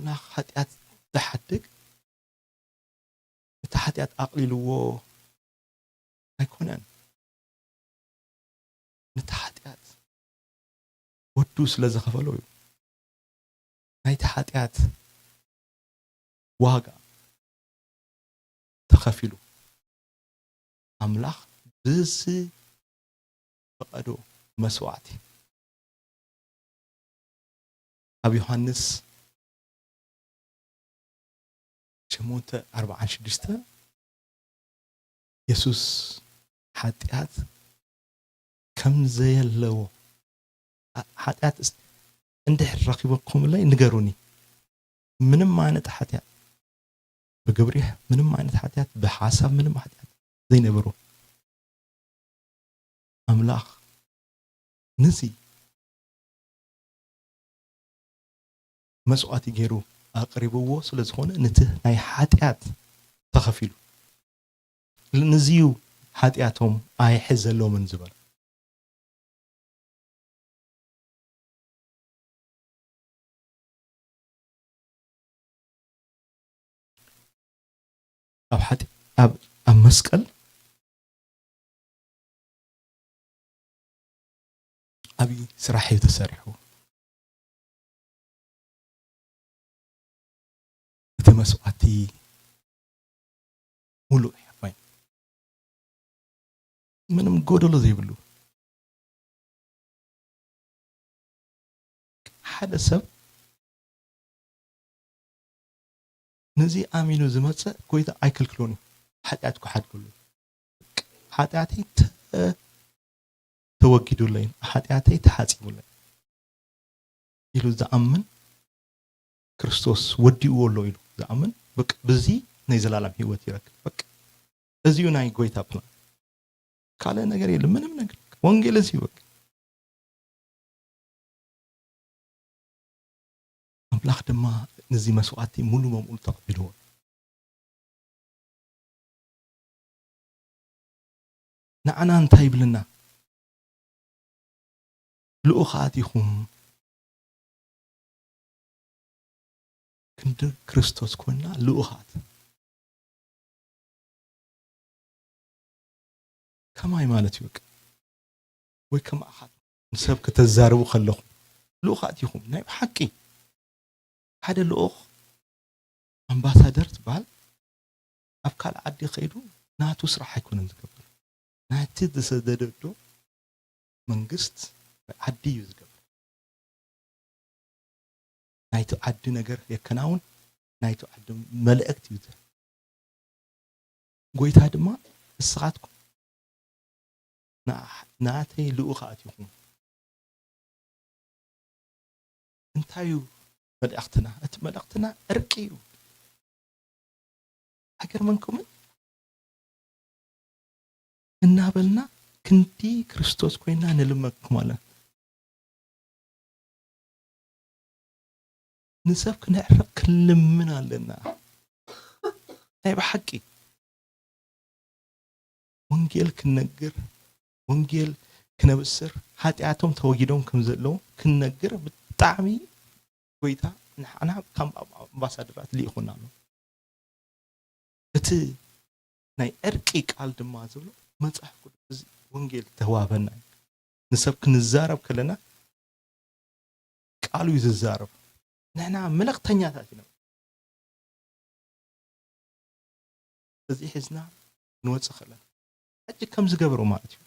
ኣምላኽ ሓጢኣት ዝሓድግ፣ እቲ ሓጢኣት ኣቕሊልዎ ኣይኮነን። ነቲ ሓጢኣት ወዱ ስለ ዝኸፈሎ እዩ። ናይቲ ሓጢኣት ዋጋ ተኸፊሉ። ኣምላኽ ብዝፈቐዶ መስዋዕቲ። ኣብ ዮሃንስ ሸሞንተ ኣርብዓን ሽዱሽተ፣ የሱስ ሓጢኣት ከም ዘየለዎ፣ ሓጢኣት እስ-፣ እንድሕር ረኺበኩምለይ ንገሩኒ። ምንም ዓይነት ሓጢኣት፣ ብግብሪ ምንም ዓይነት ሓጢኣት፣ ብሓሳብ ምንም ሓጢኣት ዘይነበሮ ኣምላኽ፣ ነዚ መስዋዕቲ ገይሩ ኣቕሪብዎ ስለ ዝኾነ፣ ነቲ ናይ ሓጢኣት ተኸፊሉ። ነዚዩ ሓጢኣቶም ኣይሕዘሎምን ዝበሎ። ኣብ ሓጢ-፣ ኣብ፣ ኣብ መስቀል ዓብዪ ስራሕ እዩ ተሰሪሑ። እቲ መስዋዕቲ ሙሉእ እዩ፣ ኣባይ። ምንም ጎደሎ ዘይብሉ። ሓደ ሰብ ነዚ ኣሚኑ ዝመጽእ ጎይታ ኣይክልክሎን እዩ። ሓጢኣት ክሓድገሉ። ሓጢኣተይ ተ-፣ ተወጊዱለይ፣ ሓጢኣተይ ተሓጺቡለይ ኢሉ ዝኣምን፣ ክርስቶስ ወዲእዎ ኣሎ ኢሉ ዝኣምን፣ በቃ፣ ብዚ ናይ ዘላለም ህይወት ይረክብ። በቃ፣ እዚ እዩ ናይ ጎይታ ፕላን። ካልእ ነገር የለም፣ ምንም ነገር። ወንጌል እዚ እዩ፣ በቃ። ኣምላኽ ድማ ነዚ መስዋዕቲ ሙሉ በሙሉ ተቐቢልዎ። ንዓና እንታይ ይብለና? ልኡኻት ኢኹም። ክንዲ ክርስቶስ ኮይንና ልኡኻት። ከማይ ማለት እዩ፣ በቃ። ወይ ከማኻት ንሰብ ከተዛርቡ ከለኹም፣ ልኡኻት ኢኹም። ናይ ብሓቂ ሓደ ልኡኽ፣ ኣምባሳደር ዝበሃል፣ ኣብ ካልእ ዓዲ ከይዱ ናቱ ስራሕ ኣይኮነን ዝገብር። ናይቲ ዝሰደደዶ መንግስት ወይ ዓዲ እዩ ዝገብር። ናይቲ ዓዲ ነገር የከናውን፣ ናይቲ ዓዲ መልእክት እዩ ዝህብ። ጎይታ ድማ፣ ንስኻትኩም ንኣ-፣ ናተይ ልኡኻት ኢኹም። እንታይ እዩ መልእኽትና? እቲ መልእኽትና ዕርቂ እዩ። ኣይገርመንኩምን? እናበልና ክንዲ ክርስቶስ ኮይና ንልመንኩም ኣለና። ንሰብ ክነዕርቕ ክንልምን ኣለና። ናይ ብሓቂ ወንጌል ክንነግር፣ ወንጌል ክነብስር፣ ሓጢኣቶም ተወጊዶም ከም ዘለዉ ክንነግር ብጣዕሚ ጎይታ ንሕና ከም ኣምባሳደራት ልኢኹና ኣሎ። እቲ ናይ ዕርቂ ቃል ድማ ዝብሎ መጽሓፍ ቅዱስ እዚ ወንጌል ተዋህበና እዩ። ንሰብ ክንዛረብ ከለና ቃሉ እዩ ዝዛረብ። ንሕና መለኽተኛታት ኢና። እዚ ሒዝና ክንወጽእ ከለና ሕጂ ከም ዝገበሮ ማለት እዩ።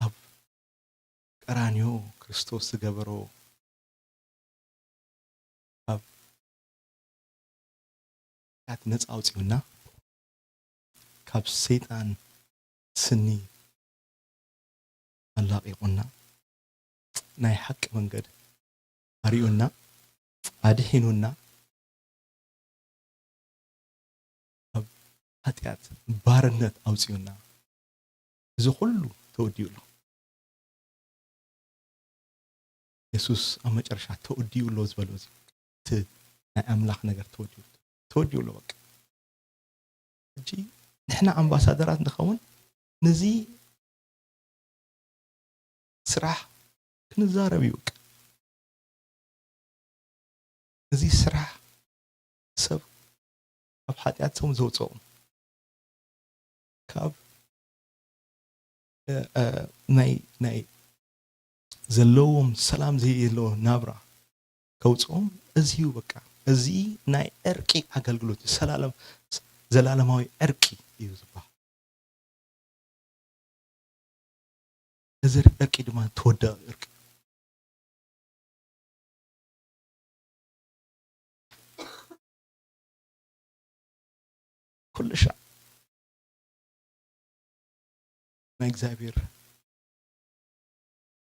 ኣብ ቀራንዮ ክርስቶስ ዝገበሮ፣ ካብ ሓጢኣት ነጻ ኣውጺኡና፣ ካብ ሰይጣን ስኒ ኣላቒቑና፣ ናይ ሓቂ መንገድ ኣርእዩና፣ ኣድሒኑና፣ ካብ ሓጢኣት ባርነት ኣውጺኡና፣ እዚ ኩሉ ተወዲኡ ኣሎ። የሱስ ኣብ መጨረሻ ተወዲኡ ኣሎ ዝበሎ እዚ፣ እቲ ናይ ኣምላኽ ነገር ተወዲኡ፣ ተወዲኡ ኣሎ በቃ። ሕጂ ንሕና ኣምባሳደራት ንኸውን፣ ነዚ ስራሕ ክንዛረብ እዩ። በቃ እዚ ስራሕ ሰብ ካብ ሓጢኣቶም ዘውፅኦም፣ ካብ፣ እ፣ እ፣ ናይ፣ ናይ ዘለዎም ሰላም ዘየሎ ናብራ ከውፅኦም እዚ እዩ። በቃ እዚ ናይ ዕርቂ ኣገልግሎት እዩ። ሰላለም-፣ ዘላለማዊ ዕርቂ እዩ ዝበሃል። እዚ ዕርቂ ድማ ተወዳኢ ዕርቂ። ኩሉ ሻዕ ናይ እግዚኣብሔር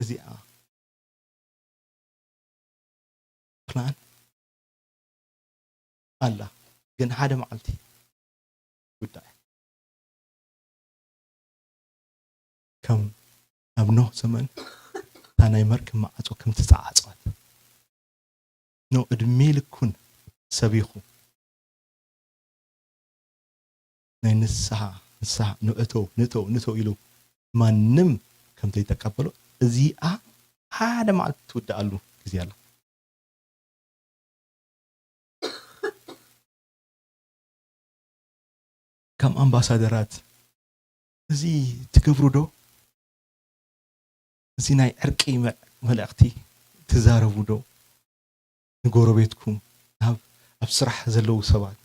እዚኣ ፕላን ኣላ፣ ግን ሓደ መዓልቲ ጉዳይ። ከም ኣብ ኖህ ዘመን እታ ናይ መርከብ ማዕጾ ከም ተጻዓጸወት፣ ኖህ ዕድሜ ልኩን ሰቢኹ ናይ ንስሓ፣ ንስሓ፣ ንእቶ፣ ንእቶ፣ ንእቶ ኢሉ ማንም ከም ዘይተቀበሎ፣ እዚኣ ሓደ መዓልቲ ትውድኣሉ ግዜ ኣላ። ከም ኣምባሳደራት እዚ ትገብሩ ዶ? እዚ ናይ ዕርቂ መ-፣ መልእኽቲ ትዛረቡ ዶ? ንጎረቤትኩም፣ ኣብ፣ ኣብ ስራሕ ዘለዉ ሰባት፣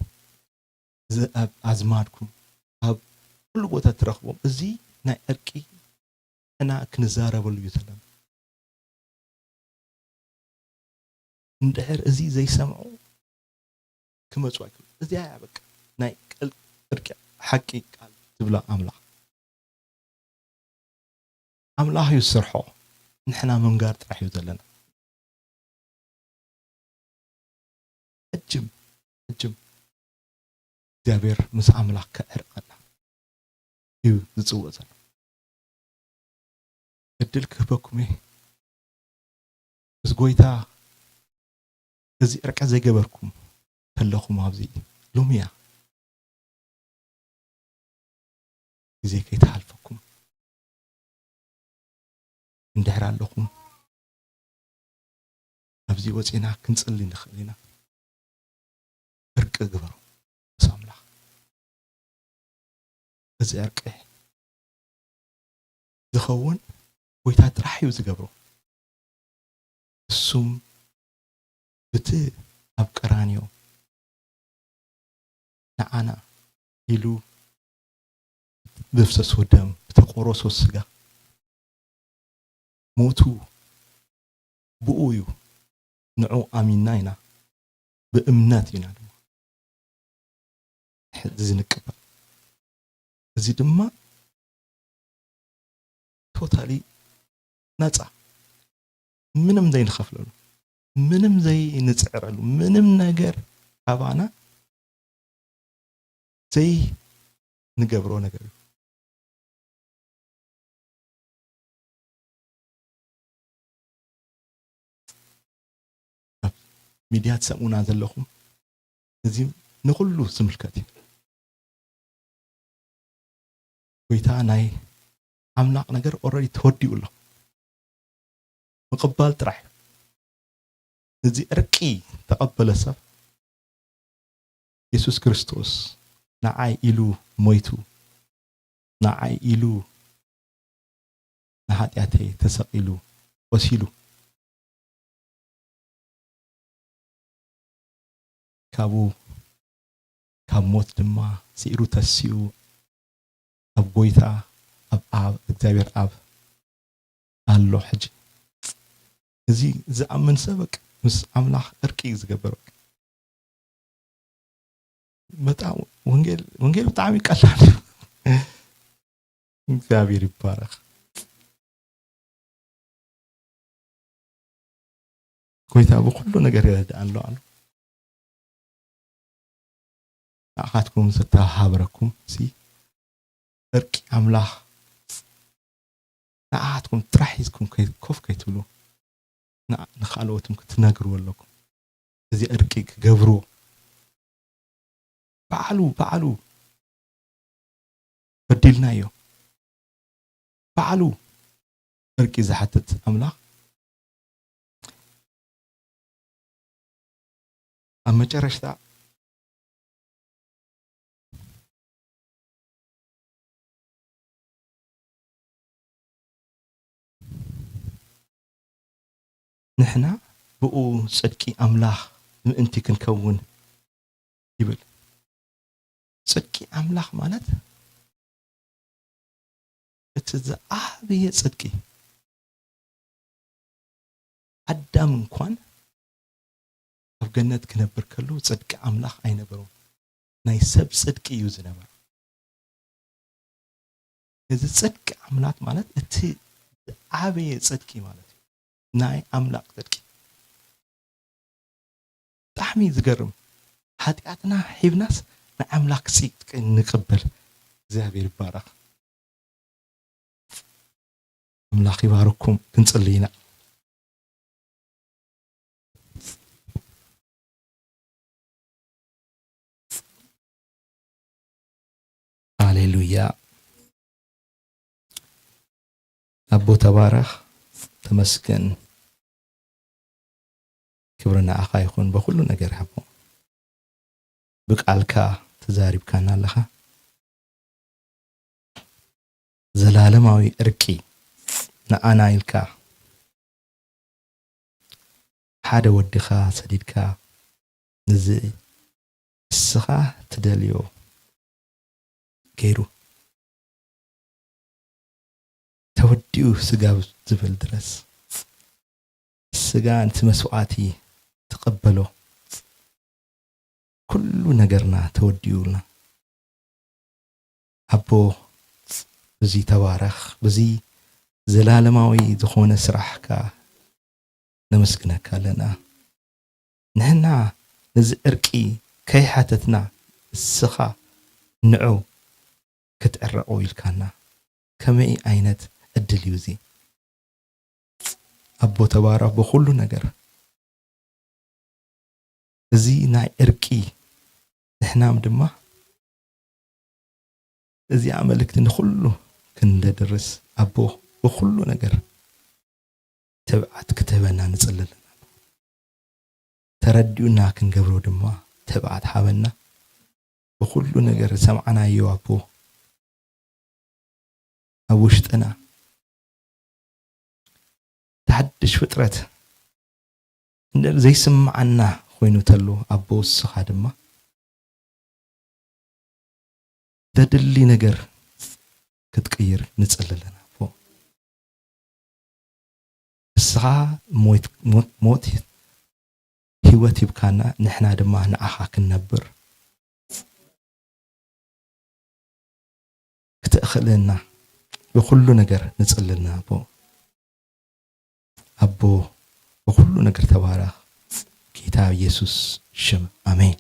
ዝ-፣ ኣብ ኣዝማድኩም፣ ኣብ ኩሉ ቦታ ትረኽቦም። እዚ ናይ ዕርቂ ንሕና ክንዛረበሉ እዩ ዘለና። እንድሕር እዚ ዘይሰምዑ ክመጹ ኣይክእሉ። እዚኣ እያ በቃ ናይ ቀል-፣ ዕርቂ ሓቂ ቃል ትብላ ኣምላኽ። ኣምላኽ እዩ ዝሰርሖ፣ ንሕና ምንጋር ጥራሕ እዩ ዘለና። ሕጅም፣ ሕጅም እግዚኣብሔር ምስ ኣምላኽ ከዕርቀና እዩ ዝጽውዕ ዘሎ። ዕድል ክህበኩም እየ። ምስ ጎይታ እዚ ዕርቂ ዘይገበርኩም ከለኹም ኣብዚ ሎሚ እያ ግዜ ከይትሓልፈኩም። እንድሕር ኣለኹም ኣብዚ ወፂና ክንጽሊ ንኽእል ኢና። ዕርቂ ግበሩ ምስ ኣምላኽ። እዚ ዕርቂ ዝኸውን ጎይታ ጥራሕ እዩ ዝገብሮ። እሱም ብቲ ኣብ ቀራንዮ ንዓና ኢሉ ብፍሰሶ ደም፣ ብተቆረሶ ስጋ፣ ሞቱ ብኡ እዩ። ንዑ ኣሚንና ኢና፣ ብእምነት ኢና ድማ እዚ ንቅበል። እዚ ድማ ቶታሊ ነፃ፣ ምንም ዘይንኸፍለሉ፣ ምንም ዘይንፅዕረሉ፣ ምንም ነገር ካባና ዘይንገብሮ ነገር እዩ። ኣብ ሚድያ ትሰምዑና ዘለኹም፣ እዚ ንኹሉ ዝምልከት እዩ። ጎይታ ናይ ዓምላቕ ነገር ኦልሬዲ ተወዲኡ ኣሎ። ምቕባል ጥራሕ እዩ። እዚ ዕርቂ ተቐበለ ሰብ፣ የሱስ ክርስቶስ ንዓይ ኢሉ ሞይቱ፣ ንዓይ ኢሉ ንሓጢኣተይ ተሰቒሉ፣ ቆሲሉ፣ ካብኡ ካብ ሞት ድማ ስዒሩ ተሲኡ፣ ኣብ ጎይታ ኣብ ኣብ እግዚኣብሔር ኣብ ኣሎ። ሕጂ እዚ ዝኣምን ሰብ በቃ ምስ ኣምላኽ ዕርቂ እዩ ዝገብር። በቃ በጣም ወንጌል፣ ወንጌል ብጣዕሚ ቀላል እዩ። እግዚኣብሔር ይባረኽ። ጎይታ ብኩሉ ነገር ይረድእ ኣሎ ኣሉ። ንዓኻትኩም ዝተሃበረኩም ሲ ዕርቂ ኣምላኽ ንዓኻትኩም ጥራሕ ሒዝኩም ከይ-፣ ኮፍ ከይትብሉ፣ ንዓ-፣ ንኻልኦትም ክትነግርዎ ኣለኩም። እዚ ዕርቂ ክገብርዎ ባዕሉ፣ ባዕሉ በዲልናዮ። ባዕሉ ዕርቂ ዝሓትት ኣምላኽ ኣብ መጨረሽታ ንሕና ብኡ ጽድቂ ኣምላኽ ምእንቲ ክንከውን ይብል። ጽድቂ ኣምላኽ ማለት እቲ ዝዓበየ ጽድቂ። ኣዳም እንኳን ኣብ ገነት ክነብር ከሎ ጽድቂ ኣምላኽ ኣይነበሮን። ናይ ሰብ ጽድቂ እዩ ዝነበሮ። እዚ ጽድቂ ኣምላኽ ማለት እቲ ዝዓበየ ጽድቂ ማለት እዩ። ናይ ኣምላኽ ጽድቂ። ብጣዕሚ ዝገርም። ሓጢኣትና ሒብናስ ናይ ኣምላኽ ጽድቂ ንቕበል። እግዚኣብሔር ይባረኽ። ኣምላኽ ይባርኩም። ክንጽሊ ኢና። ሃሌሉያ። ኣቦ ተባረኽ፣ ተመስገን። ክብሪ ንዓኻ ይኹን። በኹሉ ነገር ኣቦ ብቃልካ ተዛሪብካና ኣለኻ። ዘላለማዊ ዕርቂ ንዓና ኢልካ ሓደ ወድኻ ሰዲድካ ንዚ እስኻ ትደልዮ ገይሩ ተወዲኡ ስጋ ዝብል ድረስ ስጋ ነቲ መስዋዕቲ ተቐበሎ። ኩሉ ነገርና ተወዲኡልና። ኣቦ፣ በዚ ተባረኽ፣ በዚ ዘላለማዊ ዝኾነ ስራሕካ ነመስግነካ ኣለና። ንሕና ነዚ ዕርቂ ከይሓተትና እስኻ ንዑ ክትዕረቑ ኢልካና። ከመይ ዓይነት ዕድል እዩ እዚ? ኣቦ ተባረኽ ብኹሉ ነገር። እዚ ናይ ዕርቂ ንሕናም ድማ እዚኣ መልእክቲ ንኹሉ ክንደድርስ ኣቦ ብኹሉ ነገር ትብዓት ክትህበና ንጽሊ ኣለና። ተረዲኡና ክንገብሮ ድማ ትብዓት ሃበና። ብኹሉ ነገር ዝሰምዓናዮ ኣቦ ኣብ ውሽጥና ተሓድሽ ፍጥረት እንድሕር ዘይስምዓና ኮይኑ ተሎ ኣቦ እስኻ ድማ ዘድሊ ነገር ክትቅይር ንጽሊ ኣለና ኣቦ። እስኻ ሞት ሞት ሞት ህይወት ሂብካና ንሕና ድማ ንዓኻ ክንነብር ክተእኽለና ብኹሉ ነገር ንጽሊ ኣለና ኣቦ። ኣቦ ብኹሉ ነገር ተባረኽ። ጌታ ኢየሱስ ሽም ኣሜን።